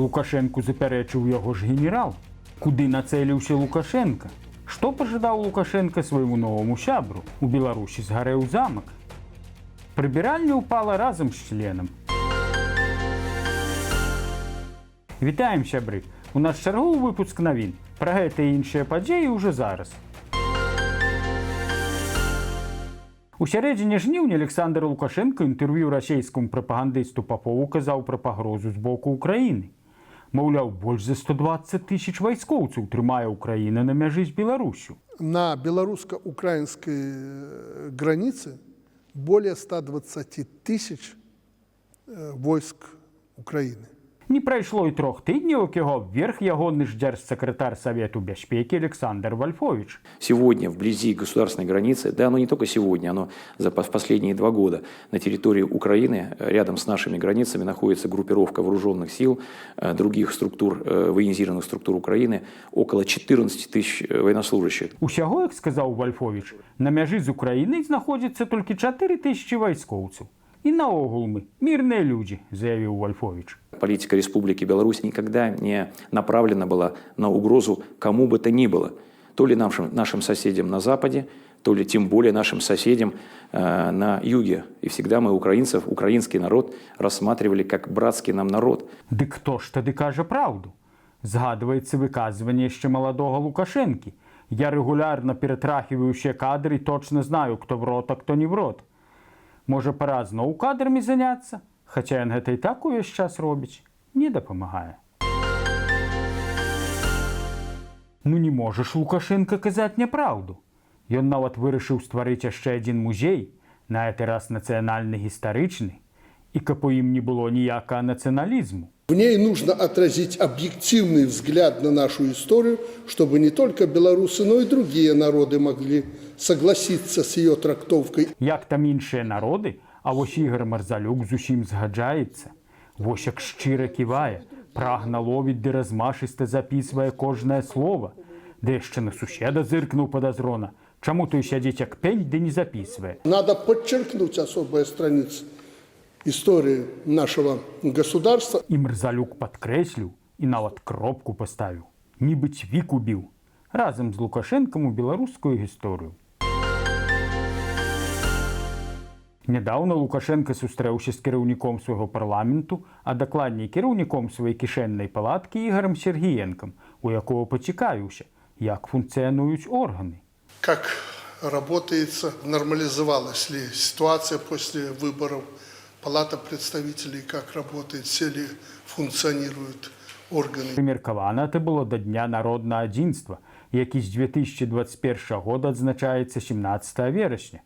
Лукашэнку запярэчыў яго ж генерал. Куды нацэліўся Лукашэнка? Што пажадаў Лукашэнка свайму новаму сябру? У Беларусі згарэў замак. Прыбіральня ўпала разам з членам. Вітаем, сябры! У нас чарговы выпуск навін. Пра гэта і іншыя падзеі ўжо зараз. У сярэдзіне жніўня Александр Лукашэнка інтэрв'ю расейскаму прапагандысту Папову казаў пра пагрозу з боку Украіны. Маўляў, больш за 120 тысяч вайскоўцаў трымае Украіна на мяжы з Беларусю. На белорусско-украинской границе более 120 тысяч войск Украины. Не прайшло і трох тыдняў, як яго абверг ягоны ж дзяржсакратар Савету бяспекі Александр Вальфович. Сегодня вблизи государственной границы, да, оно не только сегодня, оно за последние 2 года на территории Украины, рядом с нашими границами находится группировка вооруженных сил, других структур, военизированных структур Украины, около 14 тысяч военнослужащих. Усяго, як сказаў Вальфович, на мяжы з Украінай знаходзіцца толькі 4 тысячи вайскоўцаў. І наогул мы мірныя людзі, заявіў Вальфович. Политика Республики Беларусь никогда не направлена была на угрозу кому бы то ни было. То ли нашим соседям на Западе, то ли тем более нашим соседям на юге. И всегда мы украинцев, украинский народ рассматривали как братский нам народ. Дык хто ж тады кажа праўду? Згадваецца выказванне яшчэ маладога Лукашэнкі. «Я регулярно перетрахиваю все кадры и точно знаю, кто врет, а кто не врет». Можа, пора зноў кадрамі заняцца, хаця ён гэта і так увесь час робіць, не дапамагае. Ну не можа ж Лукашэнка казаць няпраўду. Ён нават вырашыў стварыць яшчэ адзін музей, на гэты раз нацыянальны гістарычны, і каб у ім не было ніякага нацыяналізму. В ней нужно отразить объективный взгляд на нашу историю, чтобы не только белорусы, но и другие народы могли согласиться с ее трактовкой. Як там іншыя народы, а вось Ігар Марзалюк зусім згаджаецца. Вось як шчыра ківае, прагна ловіць ды размашыста запісвае кожнае слово. Ды яшчэ на суседа зыркнуў падазрона. Чаму той сядзіць як пень ды не запісвае? Надо подчеркнуть особые страницы истории нашего государства. І Марзалюк падкрэсліў і нават кропку паставіў, нібы цвік убіў разам з Лукашэнкам у беларускую гісторыю. Нядаўна Лукашэнка сустрэўся з кіраўніком свайго парламенту, а дакладней, кіраўніком сваёй кішэннай палаткі Ігарам Сергіенкам, у якога пацікавіўся, як функцыянуюць органы. Как работается, нормализовалась ли ситуация после выборов, Палата представителей как работает, все ли функционируют органы. Прымеркавана это было да Дня народнага адзінства, які з 2021 года адзначаецца 17 верасня.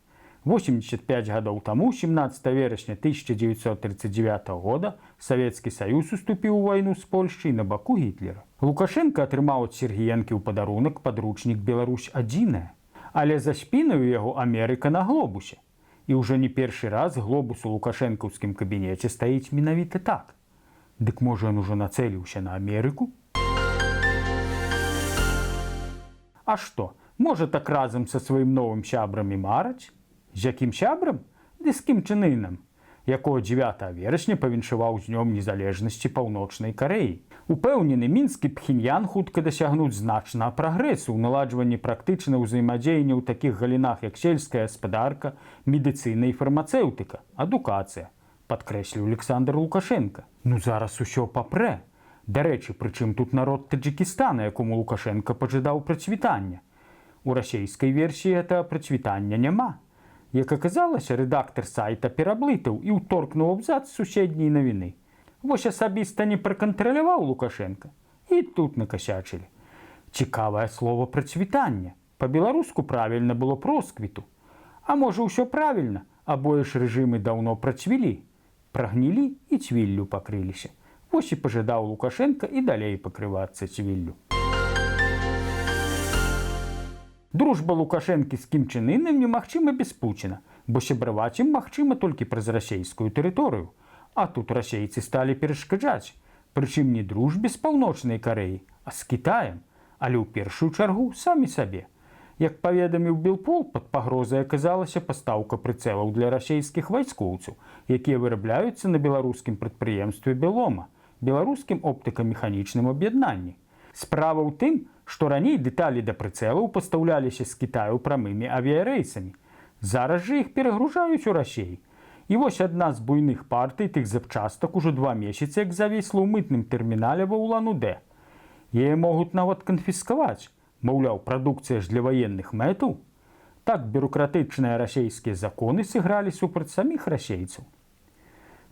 85 гадоў таму, 17 верасня 1939 года, Савецкі Саюз уступіў у вайну з Польшчай на баку Гітлера. Лукашэнка атрымаў ад Сергіенкі ў падарунак падручнік «Беларусь адзіная». Але за спінаю яго Амерыка на глобусе. І ўжо не першы раз глобус у лукашэнкаўскім кабінеце стаіць менавіта так. Дык можа, ён ужо нацэліўся на Амерыку? А што, можа, так разам са сваім новым сябрам і мараць? З якім сябрам? Ды з Кім Чэн Ынам, якога 9 верасня павіншаваў з Днём незалежнасці Паўночнай Карэі. Упэўнены, Мінск і Пхеньян хутка дасягнуць значнага прагрэсу ў наладжванні практычнага ўзаемадзеяння ў такіх галінах, як сельская гаспадарка, медыцына і фармацэўтыка, адукацыя, падкрэсліў Александр Лукашэнка. Ну зараз усё папрэ. Дарэчы, прычым тут народ Таджикістана, якому Лукашэнка пажадаў працвітання? У расійскай версіі гэтага працвітання няма. Як аказалася, рэдактар сайта пераблытаў і ўторкнуў абзац суседняй навіны. Вось асабіста не пракантраляваў Лукашэнка. І тут накасячылі. Цікавае слово «працвітанне». Па-беларуску правільна было «просквіту». А можа, ўсё правільна, абое ж рэжымы даўно працвілі, прагнілі і цвіллю пакрыліся. Вось і пажадаў Лукашэнка і далей пакрывацца цвіллю. Дружба Лукашэнкі з Кім Чэн Ынам немагчыма без Пуціна, бо сябраваць ім магчыма толькі праз расейскую тэрыторыю. А тут расейцы сталі перашкаджаць. Прычым не дружбе з Паўночнай Карэі, а з Кітаем, але ў першую чаргу самі сабе. Як паведаміў Белпол, пад пагрозай аказалася пастаўка прыцэлаў для расійскіх вайскоўцаў, якія вырабляюцца на беларускім прадпрыемстве «Белома», Беларускім оптыка-механічным аб'яднанні. Справа ў тым, што раней дэталі да прыцэлаў пастаўляліся з Кітаю прамымі авіярэйсамі. Зараз жа іх перагружаюць у Расеі. І вось адна з буйных партый тых запчастак ужо 2 месяцы як завісла ў мытным тэрмінале ва Улан-Удэ. Яе могуць нават канфіскаваць. Маўляў, прадукцыя ж для ваенных мэтаў. Так бюрократычныя расійскія законы сыгралі супраць саміх расейцаў.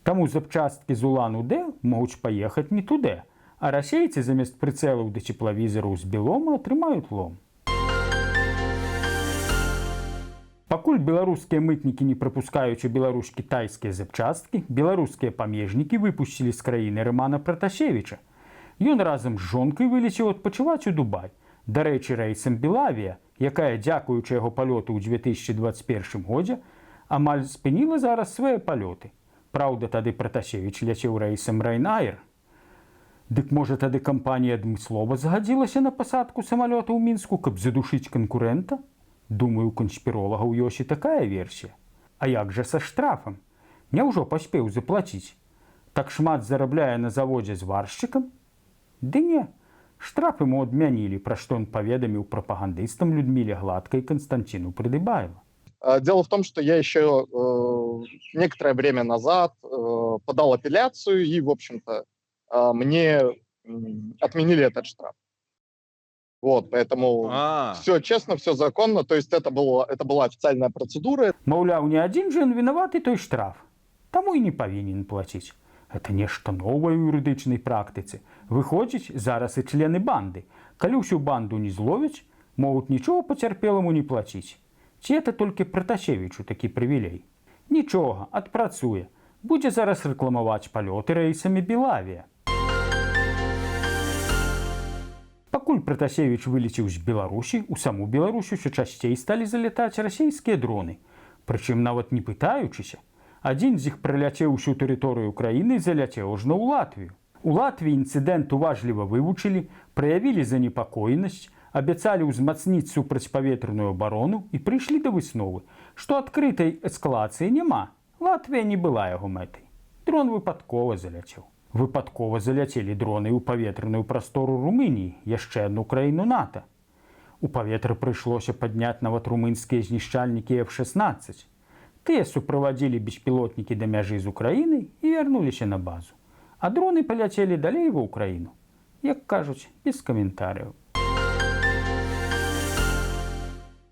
Таму запчасткі з Улан-Удэ могуць паехаць не туды, а расейцы замест прыцэлаў да цеплавізараў з Белома атрымаюць лом. Пакуль беларускія мытнікі не прапускаюць у Беларусь кітайскія запчасткі, беларускія памежнікі выпусцілі з краіны Рамана Пратасевіча. Ён разам з жонкай вылецеў адпачываць у Дубай. Дарэчы, рэйсам Белавія, якая, дзякуючы яго палёту ў 2021 годзе, амаль спыніла зараз свае палёты. Праўда, тады Пратасевіч ляцеў рэйсам Ryanair. Дык можа, тады кампанія адмыслова згадзілася на пасадку самалёта ў Мінску, каб задушыць канкурэнта? Думаю, у канспіролагаў ёсць і такая версія. А як жа са штрафам? Няўжо паспеў заплаціць? Так шмат зарабляе на заводзе зваршчыкам? Ды не, штраф ему адмянілі, пра што ён паведаміў прапагандыстам Людміле Гладкай і Канстанціну Прыдыбаева. Дело в том, что я еще некоторое время назад подал апелляцию, и, в общем-то, мне отменили этот штраф. Вот, поэтому все честно, все законно. То есть это была официальная процедура. Маўляў, не адзін жа ён вінаваты той штраф. Таму і не павінен плаціць. Это нешта новае ў юрыдычнай практыцы. Выходзіць, зараз і члены банды. Калі ўсю банду не зловяць, могуць нічога пацярпеламу не плаціць. Ці это толькі Пратасевічу такі прывілей? Нічога, адпрацуе. Будзе зараз рэкламаваць палёты рэйсамі Белавія. Пакуль Пратасевіч вылецеў з Беларусі, у саму Беларусь усё часцей сталі залятаць расійскія дроны. Прычым нават не пытаючыся. Адзін з іх праляцеў усю тэрыторыю краіны і заляцеў ажно ў Латвію. У Латвіі інцыдэнт уважліва вывучылі, праявілі занепакоенасць, абяцалі ўзмацніць супрацьпаветраную абарону і прыйшлі да высновы, што адкрытай эскалацыі няма. Латвія не была яго мэтай. Дрон выпадкова заляцеў. Выпадкова заляцелі дроны ў паветраную прастору Румыніі, яшчэ адну краіну НАТО. У паветра прыйшлося падняць нават румынскія знішчальнікі F-16. Тыя суправадзілі беспілотнікі да мяжы з Украінай і вярнуліся на базу. А дроны паляцелі далей ва Украіну. Як кажуць, без каментарыяў.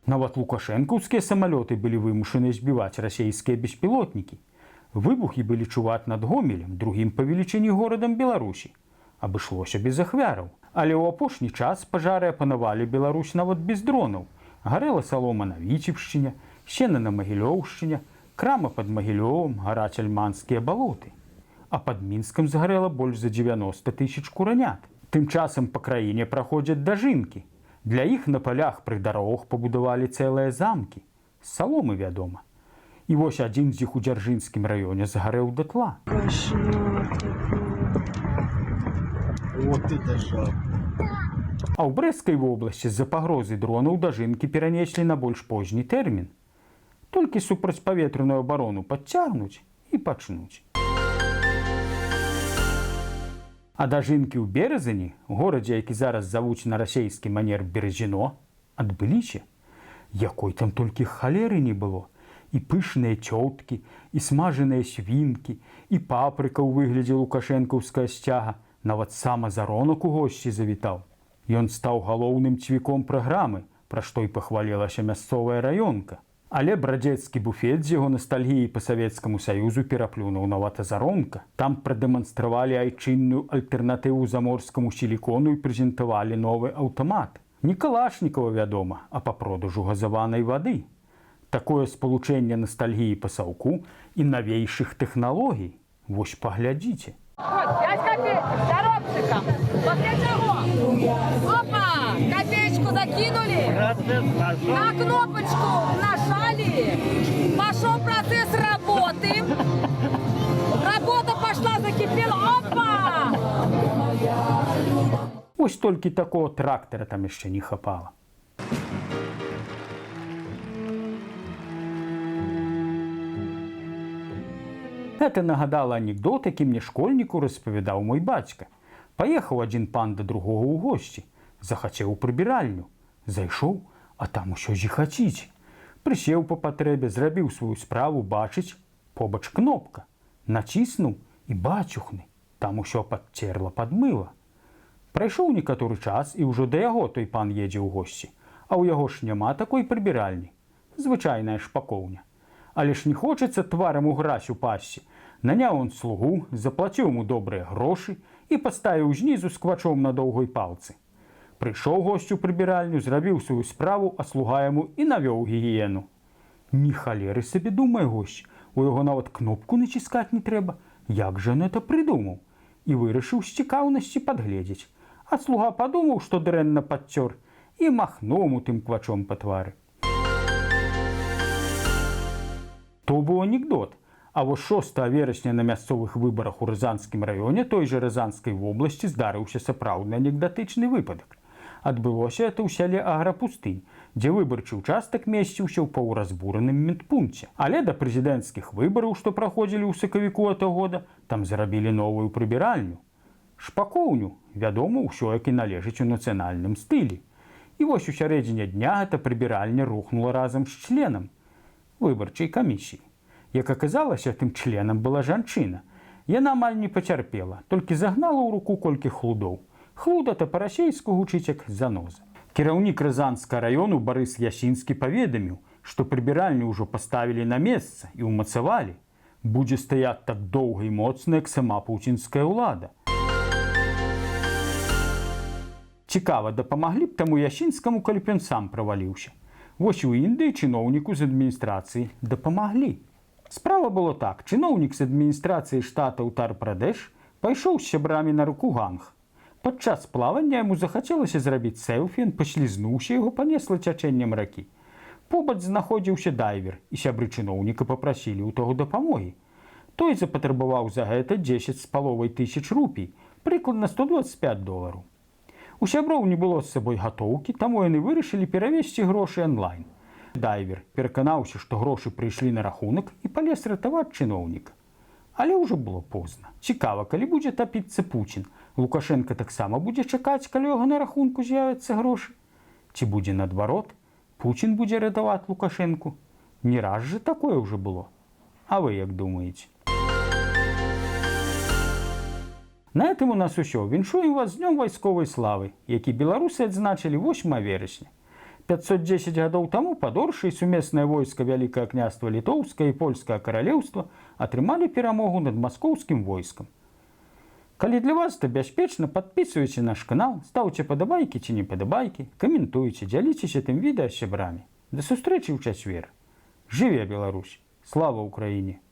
Нават лукашэнкаўскія самалёты былі вымушаны збіваць расійскія беспілотнікі. Выбухі былі чуваць над Гомелем, другім па велічыні горадам Беларусі. Абышлося без ахвяраў. Але ў апошні час пажары апанавалі Беларусь нават без дронаў. Гарэла салома на Віцебшчыне, сена на Магілёўшчыне, крама пад Магілёвам, гараць альманскія балоты. А пад Мінскам згарэла больш за 90 тысяч куранят. Тым часам па краіне праходзяць дажынкі. Для іх на палях пры дарогах пабудавалі цэлыя замкі. З саломы, вядома. І вось адзін з іх у Дзяржынскім раёне згарэў датла. Кошмар какой. Вот это жах. А ў Брэсцкай вобласці з-за пагрозы дронаў дажынкі перанеслі на больш позні тэрмін. Толькі супрацьпаветраную абарону падцягнуць і пачнуць. А дажынкі ў Беразані, горадзе, які зараз завуць на расейскі манер Беразіно, адбыліся. Якой там толькі халеры не было. І пышныя цёткі, і смажаныя свінкі, і папрыка ў выглядзе лукашэнкаўскага сцяга, нават сам Азаронак у госці завітаў. Ён стаў галоўным цвіком праграмы, пра што і пахвалілася мясцовая раёнка. Але брадзецкі буфет з яго ностальгіяй па Савецкаму Саюзу пераплюнуў нават Азаронка. Там прадэманстравалі айчынную альтэрнатыву заморскаму сілікону і прэзентавалі новы аўтамат. Не Калашнікова, вядома, а па продажу газаванай вады. Такое спалучэнне ностальгіі па саўку і навейшых тэхналогій. Вось паглядзіце. Вот, 5 копеек, коробчиком. После чего? Опа! Копеечку закинули. На кнопочку нажали. Пошел процесс работы. Работа пошла, закипела. Опа! Вось толькі такого трактара там яшчэ не хапала. Гэта нагадала анекдот, які мне, школьніку, распавядаў мой бацька. Паехаў адзін пан да другога ў госці, захацеў у прыбіральню. Зайшоў, а там усё зіхаціць. Прысеў па патрэбе, зрабіў сваю справу, бачыць, побач кнопка. Націснуў і бацюхны, там усё падцерла, падмыла. Прайшоў некаторы час, і ўжо да яго той пан едзе ў госці. А ў яго ж няма такой прыбіральні. Звычайная шпакоўня. Але ж не хочацца тварам у гразь упасці. Наняў он слугу, заплаціў ему добрыя грошы і паставіў знізу з квачом на доўгой палцы. Прыйшоў госць у прыбіральню, зрабіў сваю справу, а слуга яму і навёў гігіену. Ні халеры сабе, думае госць, у яго нават кнопку націскаць не трэба. Як жа ён это прыдумаў? І вырашыў з цікаўнасці падгледзець. А слуга падумаў, што дрэнна падцёр, і махнуў ему тым квачом па твары. То быў анекдот. А вось 6 верасня на мясцовых выбарах у Рязанскім раёне той жа Рязанскай вобласці здарыўся сапраўдны анекдатычны выпадак. Адбылося это ў сяле Аграпустынь, дзе выбарчы ўчастак месціўся ў паўразбураным медпункце. Але да прэзідэнцкіх выбараў, што праходзілі ў сакавіку этого года, там зрабілі новую прыбіральню. Шпакоўню, вядома, ўсё як і належыць, у нацыянальным стылі. І вось у сярэдзіне дня гэта прыбіральня рухнула разам з членам выбарчай камісіі. Як аказалася, тым членам была жанчына. Яна амаль не пацярпела, толькі загнала ў руку колькі хлудоў. Хлуда то па-расейску гучыць як заноза. Кіраўнік Разанскага раёну Барыс Ясінскі паведаміў, што прыбіральню ўжо паставілі на месца і ўмацавалі. Будзе стаяць так доўга і моцна, як сама пуцінская ўлада. Цікава, дапамаглі б таму Ясінскаму, калі б ён сам праваліўся? Вось у Індыі чыноўніку з адміністрацыі дапамаглі. Справа было так: чыноўнік з адміністрацыі штата Утар-Прадэш пайшоў з сябрамі на раку Ганг. Падчас плавання яму захацелася зрабіць сэлфі, ён паслізнуўся, яго панесла цячэннем ракі. Побач знаходзіўся дайвер, і сябры чыноўніка папрасілі ў таго дапамогі. Той запатрабаваў за гэта 10,5 тысяч рупій, прыкладна 125 долараў. У сяброў не было з сабой гатоўкі, таму яны вырашылі перавесці грошы онлайн. Дайвер пераканаўся, што грошы прыйшлі на рахунак, і палез ратаваць чыноўніка. Але ўжо было позна. Цікава, калі будзе тапіцца Пуцін, Лукашэнка таксама будзе чакаць, калі яго на рахунку з'явяцца грошы? Ці будзе наадварот, Пуцін будзе ратаваць Лукашэнку? Не раз жа такое ўжо было. А вы як думаеце? На этом у нас усё. Віншуем вас з Днём вайсковай славы, які беларусы адзначылі 8 верасня. 510 гадоў таму пад Оршай сумеснае войска Вялікае Княства Літоўскае і Польскае Каралеўства атрымалі перамогу над маскоўскім войскам. Калі для вас это бяспечна, падпісвайце наш канал, стаўце падабайкі ці не падабайкі, каментуйце, дзяліцеся тым відэа з сябрамі. Да сустрэчы ў чацвер. Жыве Беларусь! Слава Украіне!